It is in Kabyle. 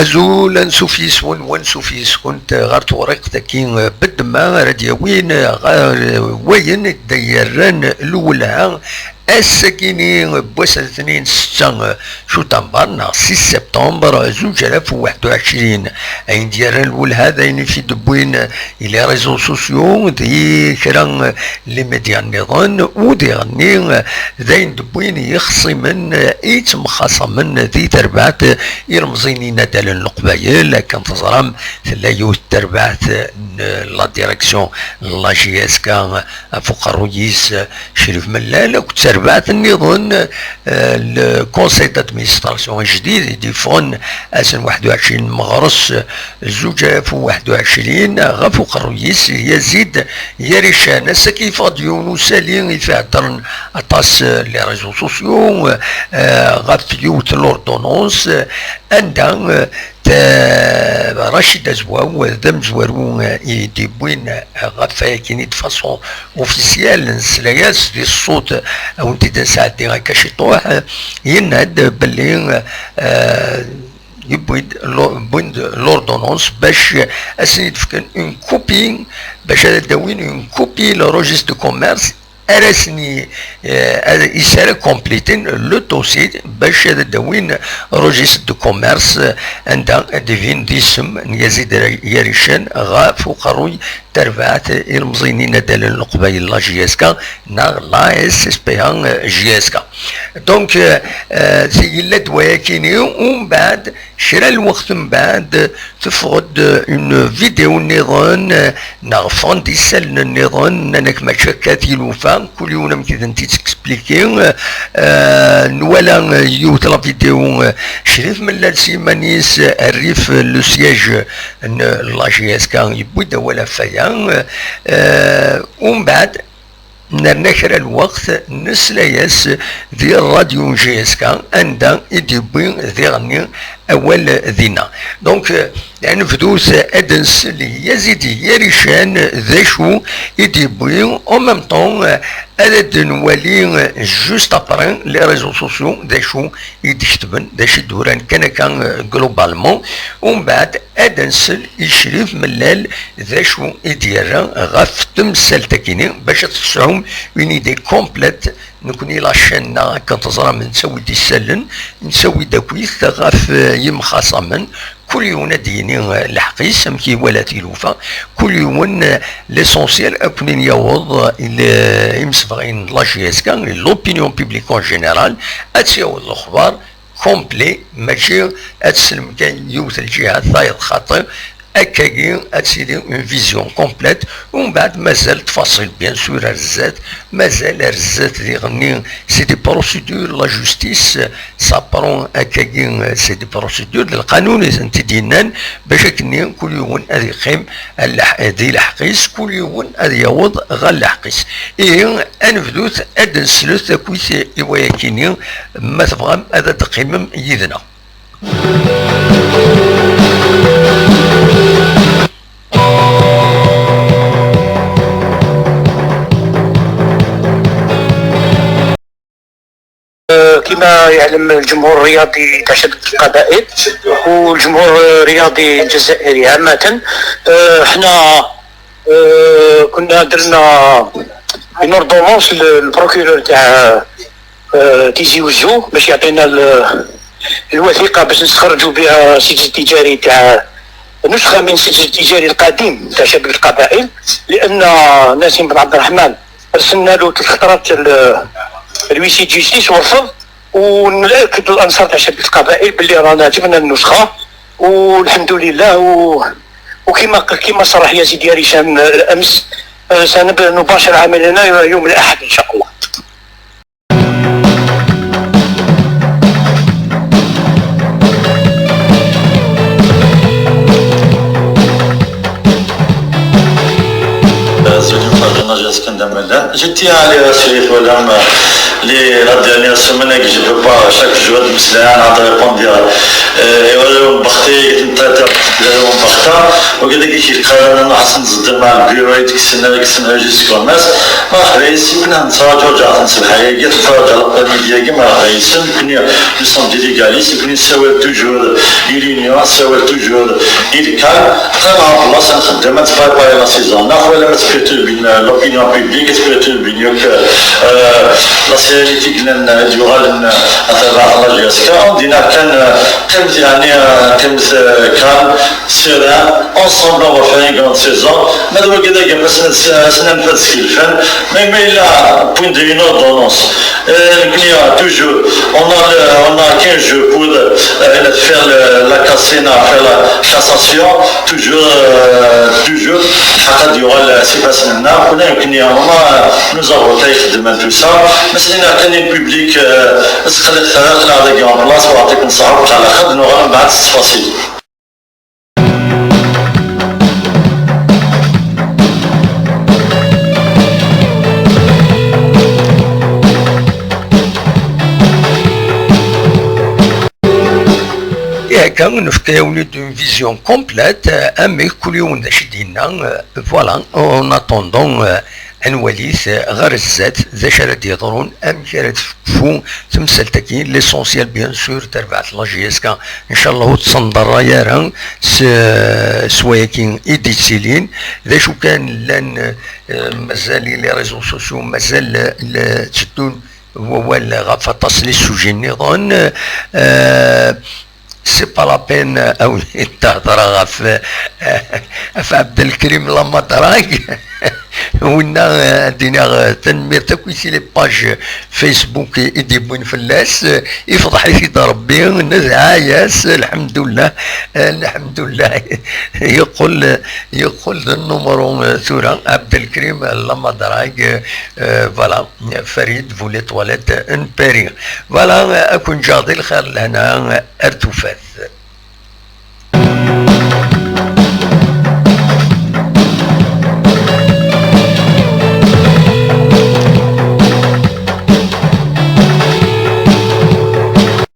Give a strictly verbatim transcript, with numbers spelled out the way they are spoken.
Azul, ansuf yis-wen, wansuf yis-kent ɣer tewriqt-agi, eh, beddma ara d-yawin, eh, ɣer, eh, wayen i d-yerran lwelha ass-agini n wass n letnin setta, eh, cutamber neɣ six septembre, eh, zuǧ alaf u waḥed u ɛecrin. Ayen d-yerran lwelha d ayen i t-id-wwin, eh, i les réseaux sociaux, di kra, eh, les médias nniḍen, u diɣenni, eh, d ayen d-wwin yixṣimen, eh, i yettemxaṣamen di terbaɛt, eh, ilemẓiyen inadalen n Leqbayel. Akken teẓram, tella yiwet n terbaɛt n la direction n la J S K ɣef uqerruy-is, eh, Crif Mellal, akked terbaɛt nniḍen, eh, le conseil d'administration ajdid i d-yeffɣen ass n waḥed u ɛecrin n meɣres, eh, zuǧ alaf u waḥed u ɛecrin, ɣef uqerruy-is Yazid Yarican. Ass-agi yeffeɣ-d yiwen usali i t-iheddren aṭas, eh, les réseaux sociaux, eh, ɣef yiwet l'ordonnance, eh, anda, eh, t-, Rachid Azwaw, d amezwaru, eh, i d-yewwin, eh, ɣef wayagi de façon officielle, nesla-yas di ṣṣut, eh, a wen-t-id-nesɛeddi akka ciṭuḥ, eh, yenna-d belli, eh, yewwi-d lo-, wwin-d l'ordonnance bac, eh, ad sen-id-fken une copie, bac ad d-awin une copie le registre de commerce, ara sen-i-, eh, ad, is ara completen le dossier bac ad d-awin registre de commerce, eh, anda ad d-ibin d isem n Yazid Yarican ɣef uqerruy terbaɛt ilemẓiyen inadalen n Leqbayel, la J S K, neɣ la S S P A, eh, J S K. Donc, eh, eh, yella-d wayakini, umbeɛd, kra lweqt mbeɛd, teffeɣ-d une vidéo nniḍen, eh, neɣ ffɣen-d isallen nniḍen, nnan-ak mačči akka tilufa, kul yiwen amek i tent-id-expliquer. Eh, nwala, eh, yiwet la vidéo, eh, Crif Mellal s yiman-is, eh, rrif, eh, le siège n la J S K yewwi-d awal ɣef waya. Eh, umbeɛd, nerna kra lweqt, nesla-yas di rradyu n J S K, anda i d-yewwi diɣenni awal dinna. Donc, eh, ad nebdut ad nsel i Yazid Yarican d acu i d-yewwi, en même temps, eh, ad d-nwali, eh, juste après les réseaux sociaux d acu i d-ketben, d acu i d-uran kan akka, eh, globalement. Umbeɛd ad nsel i Crif Mellal d acu i d-yerra ɣef temsalt-agi-nni, bac ad tesɛum une idée complète. Nekni la chaîne-nneɣ, akken teẓram, nettawi-d isallen, nettawi-d akkit ɣef, eh, yimxaṣamen, kul yiwen ad d-yini, eh, lḥeqq-is, amek iwala tilufa, kul yiwen, eh, l'essentiel ad ken-in-yaweḍ, eh, il-, imsebɣen n la J S K, l'opinion publique en général, ad tt-yaweḍ lexbar, complet, mačči ad teslem kan yiwet lǧiha, tayeḍ xaṭi, akkagi ad tili une vision complète. Umbeɛd mazal ttfaṣil, bien sûr, ar zdat, mazal ar zdat diɣenni, c'est des procédures, la justice, ça prend akkagi, c'est des procédures, d lqanun i tent-id-yennan, bac akkenni kul yiwen ad yeqqim di leḥ-, di leḥq-is, kul yiwen ad yaweḍ ɣer leḥq-is. Ihi, ad nebdut ad d-nslet akkit i wayakini, ma tebɣam ad d-teqqimem yid-neɣ. آه، كما يعلم الجمهور الرياضي تاع شبكة القبائل والجمهور الرياضي الجزائري عامة، آه، حنا، آه، كنا درنا une ordonnance للبروكيرور تاع، آه، تيزي وزو باش يعطينا ال-، الوثيقة باش نستخرجوا بها السجل التجاري تاع، نسخة من السجل التجاري القديم تاع شبكة القبائل، لأن نسيم بن عبد الرحمن رسلنا له ثلاث خطرات ال-، l'huissier de justice ورفض، ونأكد الأنصار تاع شبكة القبائل باللي رانا جبنا النسخة، والحمد لله. و-، وكما ق-، كما صرح يزيد ياريشان الأمس، آه، سنب-، نباشر عملنا يوم الأحد إن شاء الله. Azul imeṭṭawen n la J S J'étais allé à Sirif, voilà, les, la dernière semaine, je ne peux pas chaque jour de Muslim à répondre. Et voilà, on partait, on partait, on partait. وكذا كي كيقال انا حسن زدان مع البيرويت كسنا كسنا جيس كوماس. مرحبا يسي، كنا نتراجعو جا نسبحايا، نتراجعو القضيه، مرحبا يسي. كنا nous sommes des légalistes, كنا نساوي toujours l'union, نساوي toujours الكال. Très bien, بلاصه نخدم، ما تبايباي la saison. ناخذ ولا ما تبيرتو بين l'opinion publique, تبيرتو بين يوك la sérénité كنا يغال. اتبع la J S K. دينا كان قيمت يعني قيمت كال سيران. Ensemble, on va faire une grande saison. ما دابا كذا كان بس نس- نس- ننفذ سكيلفان. Mais, mais il a point de une ordonnance. Euh, il y a toujours, on a, le- on a quinze jours pour euh, faire le- la cassation, faire la cassation. Toujours, euh, toujours. حتى يغال سي باس منا. كنا يمكن يا ماما، nous avons fait خدمة tout ça. Mais c'est une public, euh, سقلت ثلاثة على en place وعطيكم صحة وتعالى خد نغال بعد التفاصيل. Ihi akka, nefka-yawen-id une vision complète, euh, amek kul yiwen d acu i d-yenna, euh, voilà, en attendant, euh, ad nwali-t, euh, ɣer zdat, d acu ara d-yeḍrun, amek ara tekfu temsalt-agi, l'essentiel, bien sûr, tarbaɛt n la J S K, ncallah ur tt-nḍerray ara s, s wayagi i d-yettilin, d acu kan llan, euh, mazal les réseaux sociaux, mazal, euh, tteddun wawal ɣef aṭas n les sujets nniḍen. Euh, c'est pas la peine, euh, awi d-tehḍra ɣef, euh, ɣef Abdelkrim Lamadrag. Winna, euh, ad d-iniɣ, euh, tanemmirt akk i si les pages Facebook i d-yewwin fell-as, euh, ifḍeḥ-it-id Rebbi, nedɛa-yas, lḥemdullah, euh, lḥemdullah, yeqqel, yeqqel d nnumru, euh, tura, Abdelkrim Lamadrag, euh, voilà. Farid bu les toilettes n Paris. Voilà, ad ken-ǧǧeɣ di lxir, lehna, ar tufat.